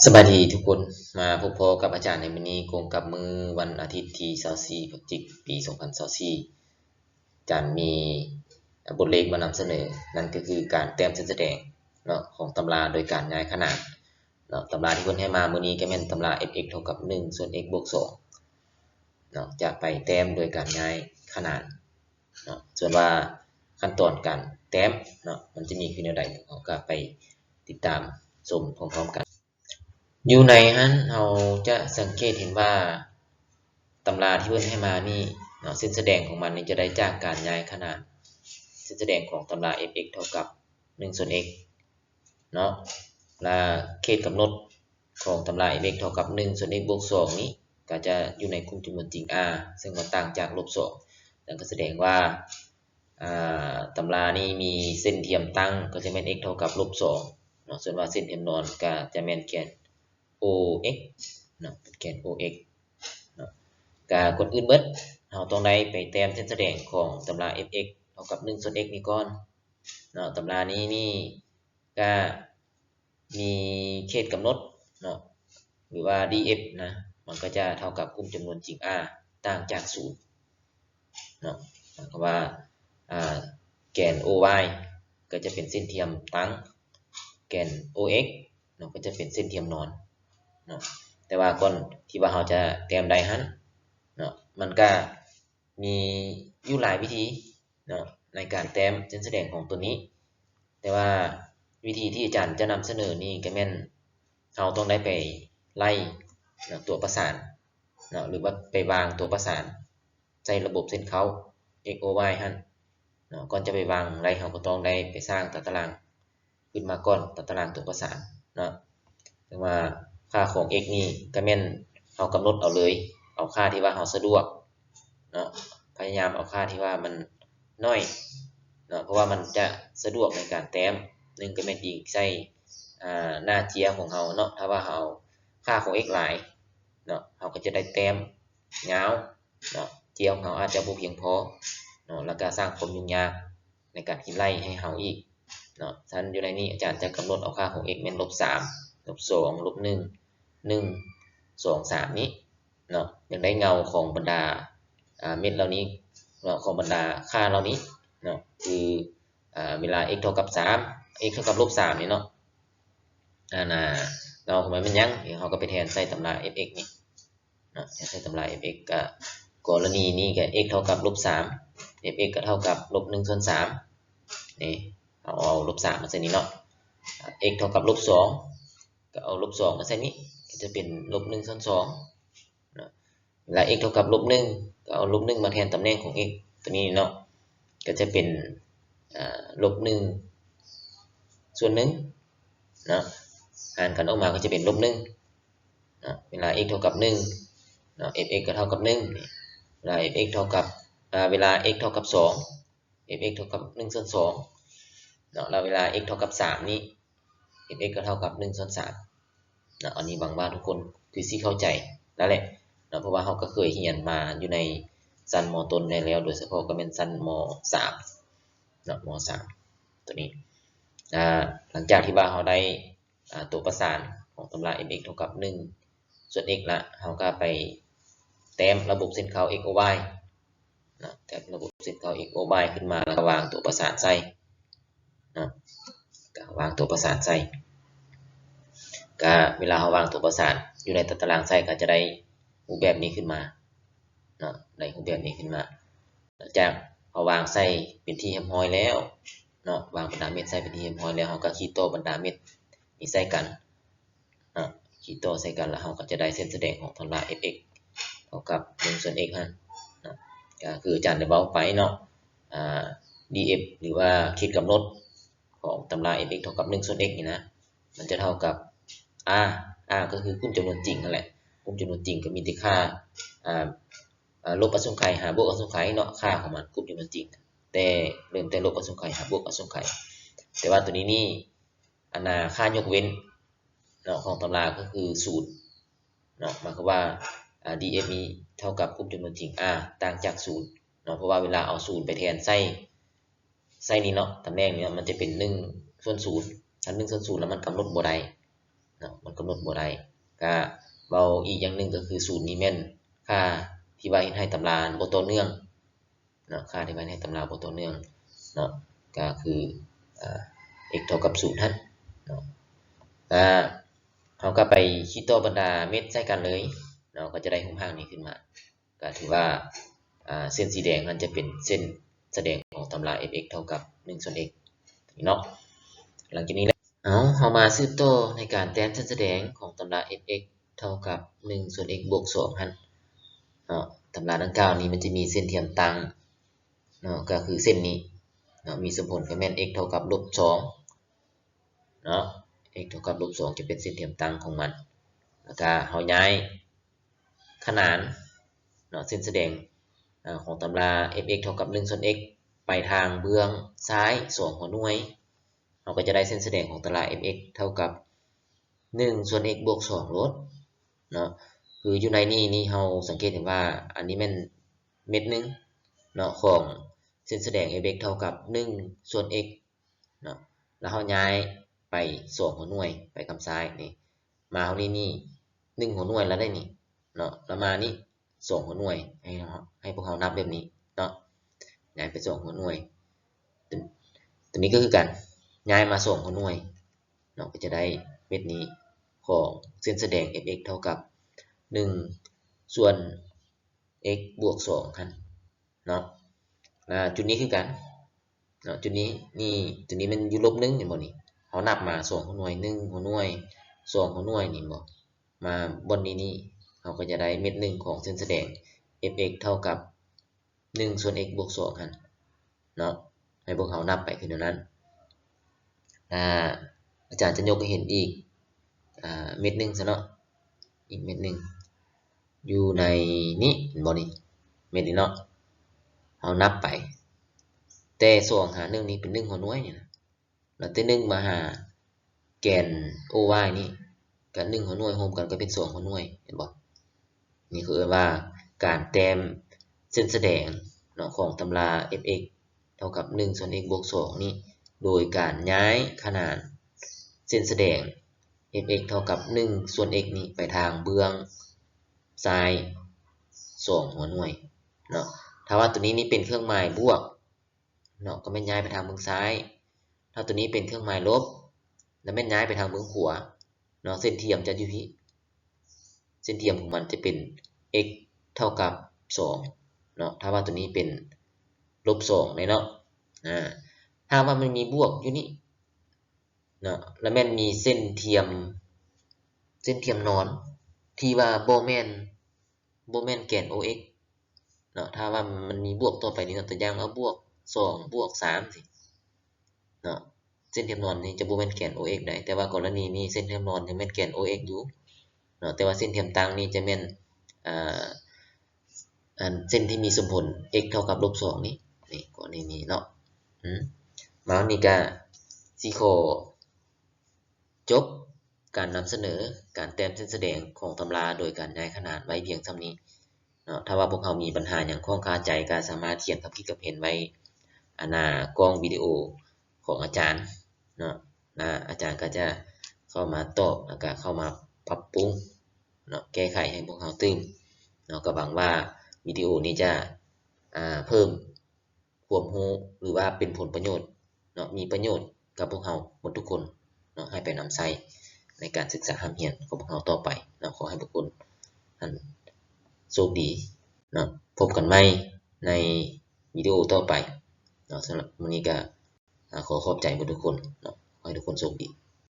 ສະບາຍດີທຸກຄົນ, ມາພົບພໍ້ກັບອາຈານໃນມື້ນີ້ ກົງກັບມື້ວັນອາທິດທີຊາວສີ່ ພະຈິກ ປີສອງພັນຊາວສີ່. ອາຈານມີບົດເລກມານຳສະເໜີ, ນັ້ນກໍຄືການແຕ້ມເສັ້ນສະແດງເນາະ ຂອງຕຳລາໂດຍການຍ້າຍຂະໜານເນາະ. ຕຳລາທີ່ເພິ່ນໃຫ້ມາມື້ນີ້ກໍແມ່ນຕຳລາ f(x) ເທົ່າກັບໜຶ່ງສ່ວນ x ບວກສອງເນາະ, ຈະໄປແຕ້ມໂດຍການຍ້າຍຂະໜານເນາະ. ສ່ວນວ່າຂັ້ນຕອນການແຕ້ມເນາະ ມັນຈະມີຄືແນວໃດ, ເຮົາກໍໄປຕິດຕາມຊົມພ້ອມໆກັນ. ຢູ່ໃນຫັ້ນເຮົາຈະສັງເກດເຫັນວ່າ ຕຳລາທີ່ເພິ່ນໃຫ້ມານີ້ເນາະ ເສັ້ນສະແດງຂອງມັນນີ້ຈະໄດ້ຈາກການຍ້າຍຂະໜານ ເສັ້ນສະແດງຂອງຕຳລາ f(x) ເທົ່າກັບໜຶ່ງສ່ວນ x ເນາະ ແລະ ເຂດກຳນົດຂອງຕຳລາ f(x) ເທົ່າກັບໜຶ່ງສ່ວນ x ບວກສອງນີ້ ກໍຈະຢູ່ໃນກຸ່ມຈຳນວນຈິງ R ເຊິ່ງວ່າຕ່າງຈາກລົບສອງ, ນັ້ນກໍສະແດງວ່າ ອາ ຕຳລານີ້ມີເສັ້ນທຽມຕັ້ງກໍຈະແມ່ນ x ເທົ່າກັບລົບສອງເນາະ, ສ່ວນວ່າເສັ້ນທຽມນອນກໍຈະແມ່ນແກນ O x ເນາະ, ເປັນແກນ O x ເນາະ. ກະກ່ອນອື່ນເບິດ ເຮົາຕ້ອງໄດ້ໄປແຕ້ມເສັ້ນສະແດງຂອງຕຳລາ f(x) ເທົ່າກັບໜຶ່ງສ່ວນ x ນີ້ກ່ອນເນາະ. ຕຳລານີ້ນີ້ກະມີເຂດກຳນົດເນາະ ຫຼືວ່າ df ນະ ມັນກໍຈະເທົ່າກັບກຸ່ມຈຳນວນຈິງ R ຕ່າງຈາກສູນເນາະ. ໝາຍຄວາມວ່າ ອາ ແກນ O y ກໍຈະເປັນເສັ້ນທຽມຕັ້ງ, ແກນ O x ເນາະ ກໍຈະເປັນເສັ້ນທຽມນອນເນາະ. ແຕ່ວ່າກ່ອນທີ່ວ່າເຮົາຈະແຕ້ມໄດ້ຫັ້ນເນາະ ມັນກະມີຢູ່ຫຼາຍວິທີເນາະ ໃນການແຕ້ມເສັ້ນສະແດງຂອງຕົວນີ້, ແຕ່ວ່າວິທີທີ່ອາຈານຈະນຳສະເໜີນີ້ກໍແມ່ນເຮົາຕ້ອງໄດ້ໄປໄລ່ເນາະ ຕົວປະສານເນາະ ຫຼືວ່າໄປວາງຕົວປະສານໃສ່ລະບົບເສັ້ນເຄົ້າ x o y ຫັ້ນເນາະ. ກ່ອນຈະໄປວາງໄລ່ ເຮົາກໍຕ້ອງໄດ້ໄປສ້າງຕາຕະລາງ ຂຶ້ນມາກ່ອນ ຕາຕະລາງຕົວປະສານເນາະ. ເຊິ່ງວ່າຄ່າຂອງ x ນີ້ກໍແມ່ນເຮົາກຳນົດເອົາເລີຍ, ເອົາຄ່າທີ່ວ່າເຮົາສະດວກເນາະ, ພະຍາຍາມເອົາຄ່າທີ່ວ່າມັນໜ້ອຍເນາະ, ເພາະວ່າມັນຈະສະດວກໃນການແຕ້ມ. ໜຶ່ງກໍແມ່ນອີງໃສ່ ອາ ໜ້າເຈ້ຍຂອງເຮົາເນາະ, ຖ້າວ່າເຮົາເອົາຄ່າຂອງ x ຫຼາຍເນາະ ເຮົາກໍຈະໄດ້ແຕ້ມຍາວເນາະ, ເຈ້ຍຂອງເຮົາອາດຈະບໍ່ພຽງພໍເນາະ, ແລ້ວກໍສ້າງຄວາມຫຍຸ້ງຍາກ ໃນການຄິດໄລ່ໃຫ້ເຮົາອີກເນາະ. ຊັ້ນຢູ່ໃນນີ້ອາຈານຈະກຳນົດເອົາຄ່າຂອງ x ແມ່ນລົບສາມ ລົບສອງ ລົບໜຶ່ງ ໜຶ່ງ ສອງ ສາມນີ້ເນາະ. ຢາກໄດ້ເງົາຂອງບັນດາ ອາ ເມັດເຫຼົ່ານີ້ເນາະ, ຂອງບັນດາຄ່າເຫຼົ່ານີ້ເນາະ, ຄື ອາ ເວລາ x ເທົ່າກັບສາມ x ເທົ່າກັບລົບສາມນີ້ເນາະ, ອັນນ່າ ເງົາຂອງມັນແມ່ນຫຍັງ? ເຮົາກໍໄປແທນໃສ່ຕຳລາ f(x) ນີ້ ເນາະ, ໃຊ້ຕຳລາ f(x) ກໍ ກໍລະນີນີ້ກໍ x ເທົ່າກັບລົບສາມ f(x) ກໍເທົ່າກັບລົບໜຶ່ງສ່ວນສາມ ນີ້ ເຮົາເອົາລົບສາມມາໃສ່ນີ້ເນາະ, x ເທົ່າກັບລົບສອງ ກໍເອົາລົບສອງມາໃສ່ນີ້ ກໍຈະເປັນລົບໜຶ່ງສ່ວນສອງເນາະ. ເວລາ x ເທົ່າກັບລົບໜຶ່ງ ກໍເອົາລົບໜຶ່ງມາແທນຕຳແໜ່ງຂອງ x ຕົວນີ້ເນາະ, ກໍຈະເປັນ ອາ ລົບໜຶ່ງສ່ວນໜຶ່ງເນາະ, ຫານກັນອອກມາກໍຈະເປັນລົບໜຶ່ງເນາະ. ເວລາ x ເທົ່າກັບໜຶ່ງເນາະ f(x) ກໍເທົ່າກັບໜຶ່ງ, ເວລາ f(x) ເທົ່າກັບ ອາ ເວລາ x ເທົ່າກັບສອງ f(x) ເທົ່າກັບໜຶ່ງສ່ວນສອງເນາະ, ແລ້ວເວລາ x ເທົ່າກັບສາມນີ້ f(x) ກໍເທົ່າກັບໜຶ່ງສ່ວນສາມເນາະ. ອັນນີ້ຫວັງວ່າທຸກຄົນຄືຊິເຂົ້າໃຈແລ້ວແຫຼະເນາະ, ເພາະວ່າເຮົາກໍເຄີຍຮຽນມາຢູ່ໃນຊັ້ນ ມ.ຕົ້ນ ແລ້ວ, ໂດຍສະເພາະກໍແມ່ນຊັ້ນ ມ.ສາມ ເນາະ ມ.ສາມ ຕົວນີ້. ອາ ຫຼັງຈາກທີ່ວ່າເຮົາໄດ້ ອາ ຕົວປະສານຂອງຕຳລາ f(x) ເທົ່າກັບໜຶ່ງສ່ວນ x ລະ, ເຮົາກໍໄປແຕ້ມລະບົບເສັ້ນເຄົ້າ x o y ເນາະ, ແຕ້ມລະບົບເສັ້ນເຄົ້າ x o y ຂຶ້ນມາ ແລ້ວກໍວາງຕົວປະສານໃສ່ເນາະ, ກໍວາງຕົວປະສານໃສ່. ກໍເວລາເຮົາວາງຕົວປະສານຢູ່ໃນຕາຕະລາງໃສ່ ກໍຈະໄດ້ຮູບແບບນີ້ຂຶ້ນມາເນາະ, ໄດ້ຮູບແບບນີ້ຂຶ້ນມາ. ຫຼັງຈາກເຮົາວາງໃສ່ເປັນທີ່ຮຽບຮ້ອຍແລ້ວເນາະ, ວາງບັນດາເມັດໃສ່ເປັນທີ່ຮຽບຮ້ອຍແລ້ວ, ເຮົາກໍຂີດຕໍ່ບັນດາເມັດນີ້ໃສ່ກັນເນາະ, ຂີດຕໍ່ໃສ່ກັນ ແລ້ວເຮົາກໍຈະໄດ້ເສັ້ນສະແດງຂອງຕຳລາ f(x) ເທົ່າກັບໜຶ່ງສ່ວນ x ຫັ້ນເນາະ. ກໍຄືອາຈານໄດ້ເວົ້າໄປເນາະ, ອາ df ຫຼືວ່າເຂດກຳນົດຂອງຕຳລາ f(x) ເທົ່າກັບໜຶ່ງສ່ວນ x ນີ້ນະ, ມັນຈະເທົ່າກັບ r, r ກໍຄືກຸ່ມຈຳນວນຈິງຫັ້ນແຫຼະ, ກຸ່ມຈຳນວນຈິງກໍມີແຕ່ຄ່າ ອາ ອາ ລົບອະສົງໄຂຫາບວກອະສົງໄຂເນາະ, ຄ່າຂອງມັນ ກຸ່ມຈຳນວນຈິງ ແຕ່ເລີ່ມແຕ່ລົບອະສົງໄຂຫາບວກອະສົງໄຂ. ແຕ່ວ່າຕົວນີ້ນີ້ ອັນນ່າ ຄ່າຍົກເວັ້ນເນາະ ຂອງຕຳລາກໍຄືສູນເນາະ, ໝາຍຄວາມວ່າ ອາ df ນີ້ເທົ່າກັບກຸ່ມຈຳນວນຈິງ r ຕ່າງຈາກສູນເນາະ, ເພາະວ່າເວລາເອົາສູນໄປແທນໃສ່ ໃສ່ນີ້ເນາະ, ຕຳແໜ່ງນີ້ເນາະ ມັນຈະເປັນໜຶ່ງສ່ວນສູນ, ຄັນໜຶ່ງສ່ວນສູນແລ້ວມັນກຳນົດບໍ່ໄດ້ ເນາະ ມັນກຳນົດບໍ່ໄດ້. ກະເວົ້າອີກຢ່າງໜຶ່ງກໍຄືສູນນີ້ແມ່ນຄ່າທີ່ວ່າເຮັດໃຫ້ຕຳລາບໍ່ຕໍ່ເນື່ອງເນາະ ຄ່າທີ່ວ່າເຮັດໃຫ້ຕຳລາບໍ່ຕໍ່ເນື່ອງເນາະ ກໍຄື x ເທົ່າກັບສູນຫັ້ນເນາະ. ກະເຮົາກໍໄປຄິດຕໍ່ບັນດາເມັດໃສ່ກັນເລີຍເນາະ ກໍຈະໄດ້ຮູບຮ່າງນີ້ຂຶ້ນມາ. ກໍຖືວ່າ ອ່າ ເສັ້ນສີແດງນັ້ນຈະເປັນເສັ້ນສະແດງຂອງຕຳລາ f(x) ເທົ່າກັບໜຶ່ງສ່ວນ x ເນາະ. ຫຼັງຈາກນີ້ແລ້ວ ເອົາ ເຮົາມາສືບຕໍ່ໃນການແຕ້ມເສັ້ນສະແດງຂອງຕຳລາ f(x) ເທົ່າກັບໜຶ່ງສ່ວນ x ບວກສອງຫັ້ນເນາະ. ຕຳລາດັ່ງກ່າວນີ້ມັນຈະມີເສັ້ນທຽມຕັ້ງເນາະ ກໍຄືເສັ້ນນີ້ເນາະ ມີສົມຜົນກໍແມ່ນ x ເທົ່າກັບລົບສອງເນາະ x ເທົ່າກັບລົບສອງຈະເປັນເສັ້ນທຽມຕັ້ງຂອງມັນ. ແລ້ວກໍເຮົາຍ້າຍ ຂະໜານເນາະ ເສັ້ນສະແດງ ອາ ຂອງຕຳລາ f(x) ເທົ່າກັບໜຶ່ງສ່ວນ x ໄປທາງເບື້ອງຊ້າຍສອງຫົວໜ່ວຍ ເຮົາກໍຈະໄດ້ເສັ້ນສະແດງຂອງຕຳລາ f(x) ເທົ່າກັບໜຶ່ງສ່ວນ x ບວກສອງໂລດເນາະ. ຄືຢູ່ໃນນີ້ນີ້ ເຮົາສັງເກດເຫັນວ່າ ອັນນີ້ແມ່ນເມັດໜຶ່ງເນາະ ຂອງເສັ້ນສະແດງ f(x) ເທົ່າກັບໜຶ່ງສ່ວນ x ເນາະ ແລ້ວເຮົາຍ້າຍໄປສອງຫົວໜ່ວຍ ໄປຂ້າງຊ້າຍນີ້ ມາເຮົານີ້ ນີ້ໜຶ່ງຫົວໜ່ວຍແລ້ວໄດ໋ນີ້ເນາະ ແລ້ວມານີ້ສອງຫົວໜ່ວຍ ໃຫ້ເຮົາ ໃຫ້ພວກເຮົານັບແບບນີ້ເນາະ ຍ້າຍໄປສອງຫົວໜ່ວຍ. ຕົວ ຕົວນີ້ກໍຄືກັນ ຍ້າຍມາສອງຫົວໜ່ວຍເນາະ ກໍຈະໄດ້ເມັດນີ້ຂອງເສັ້ນສະແດງ f(x) ເທົ່າກັບໜຶ່ງສ່ວນ x ບວກສອງຫັ້ນເນາະ. ອາ ຈຸດນີ້ຄືກັນເນາະ ຈຸດນີ້ ນີ້ ຈຸດນີ້ແມ່ນຢູ່ລົບໜຶ່ງ ເຫັນບໍ່ນີ້ ເຮົານັບມາສອງຫົວໜ່ວຍ ໜຶ່ງຫົວໜ່ວຍ ສອງຫົວໜ່ວຍນີ້ ເຫັນບໍ່ ມາບ່ອນນີ້ນີ້ ເຮົາກໍຈະໄດ້ເມັດໜຶ່ງຂອງເສັ້ນສະແດງ f(x) ເທົ່າກັບໜຶ່ງສ່ວນ x ບວກສອງຫັ້ນເນາະ ໃຫ້ພວກເຮົານັບໄປຄືແນວນັ້ນ. ອາ ອາຈານຈະຍົກໃຫ້ເຫັນອີກ ອາ ເມັດໜຶ່ງຊະເນາະ ອີກເມັດໜຶ່ງ ຢູ່ໃນນີ້ ເຫັນບໍ່ນີ້ ເມັດນີ້ເນາະ ເຮົານັບໄປ ແຕ່ສອງຫາໜຶ່ງນີ້ເປັນໜຶ່ງຫົວໜ່ວຍນີ້ນະ ແລ້ວແຕ່ໜຶ່ງມາຫາແກນ x y ນີ້ ກໍໜຶ່ງຫົວໜ່ວຍ ຮວມກັນກໍເປັນສອງຫົວໜ່ວຍ ເຫັນບໍ່? ນີ້ຄືເອີ້ນວ່າການແຕ້ມເສັ້ນສະແດງເນາະ ຂອງຕຳລາ f(x) ເທົ່າກັບໜຶ່ງສ່ວນ x ບວກສອງນີ້ ໂດຍການຍ້າຍຂະໜານເສັ້ນສະແດງ f(x) ເທົ່າກັບໜຶ່ງສ່ວນ x ນີ້ໄປທາງເບື້ອງຊ້າຍສອງຫົວໜ່ວຍເນາະ. ຖ້າວ່າຕົວນີ້ນີ້ເປັນເຄື່ອງໝາຍບວກເນາະ ກໍແມ່ນຍ້າຍໄປທາງເບື້ອງຊ້າຍ, ຖ້າຕົວນີ້ເປັນເຄື່ອງໝາຍລົບ ແລ້ວແມ່ນຍ້າຍໄປທາງເບື້ອງຂວາເນາະ. ເສັ້ນທຽມຈະຢູ່ພີ້ ເສັ້ນທຽມຂອງມັນຈະເປັນ x ເທົ່າກັບສອງເນາະ ຖ້າວ່າຕົວນີ້ເປັນລົບສອງເດ້ເນາະ. ອາ ຖ້າວ່າມັນມີບວກຢູ່ນີ້ເນາະ ແລ້ວແມ່ນມີເສັ້ນທຽມ ເສັ້ນທຽມນອນທີ່ວ່າບໍ່ແມ່ນ ບໍ່ແມ່ນແກນ x y ເນາະ ຖ້າວ່າມັນມີບວກຕໍ່ໄປນີ້ເນາະ ຕົວຢ່າງວ່າບວກສອງ ບວກສາມ ຊີ້ເນາະ ເສັ້ນທຽມນອນນີ້ຈະບໍ່ແມ່ນແກນ x y ໃດ ແຕ່ວ່າກໍລະນີນີ້ເສັ້ນທຽມນອນຍັງແມ່ນແກນ x y ຢູ່ເນາະ ແຕ່ວ່າເສັ້ນທຽມຕັ້ງນີ້ຈະແມ່ນ ອາ ອັນເສັ້ນທີ່ມີສົມຜົນ x ເທົ່າກັບລົບສອງນີ້ ນີ້ກໍລະນີນີ້ເນາະ. ອືມ ມານີ້ກະຊິຂໍ ຈົບການນຳສະເໜີການແຕ້ມເສັ້ນສະແດງຂອງຕຳລາໂດຍການຍ້າຍຂະໜານໄວ້ພຽງສ່ຳນີ້ເນາະ. ຖ້າວ່າພວກເຮົາມີບັນຫາຫຍັງຄ້າງຄາໃຈ ກໍສາມາດຂຽນຄຳຄິດຄຳເຫັນໄວ້ ອາ ໜ້າກ້ອງວິດີໂອຂອງອາຈານເນາະ ແລະ ອາຈານກໍຈະເຂົ້າມາຕອບ ແລ້ວກໍເຂົ້າມາປັບປຸງເນາະ ແກ້ໄຂໃຫ້ພວກເຮົາຕື່ມເນາະ. ກໍຫວັງວ່າວິດີໂອນີ້ຈະ ອາ ເພີ່ມ ຄວາມຮູ້ ຫຼືວ່າເປັນຜົນປະໂຫຍດເນາະ ມີປະໂຫຍດກັບພວກເຮົາໝົດທຸກຄົນເນາະ ໃຫ້ໄປນຳໃຊ້ໃນການສຶກສາຮ່ຳຮຽນຂອງພວກເຮົາຕໍ່ໄປເນາະ. ຂໍໃຫ້ທຸກຄົນຫັ້ນໂຊກດີເນາະ ພົບກັນໃໝ່ໃນວິດີໂອຕໍ່ໄປເນາະ. ສຳລັບມື້ນີ້ກະ ອາ ຂໍຂອບໃຈໝົດທຸກຄົນເນາະ ຂໍໃຫ້ທຸກຄົນໂຊກດີ.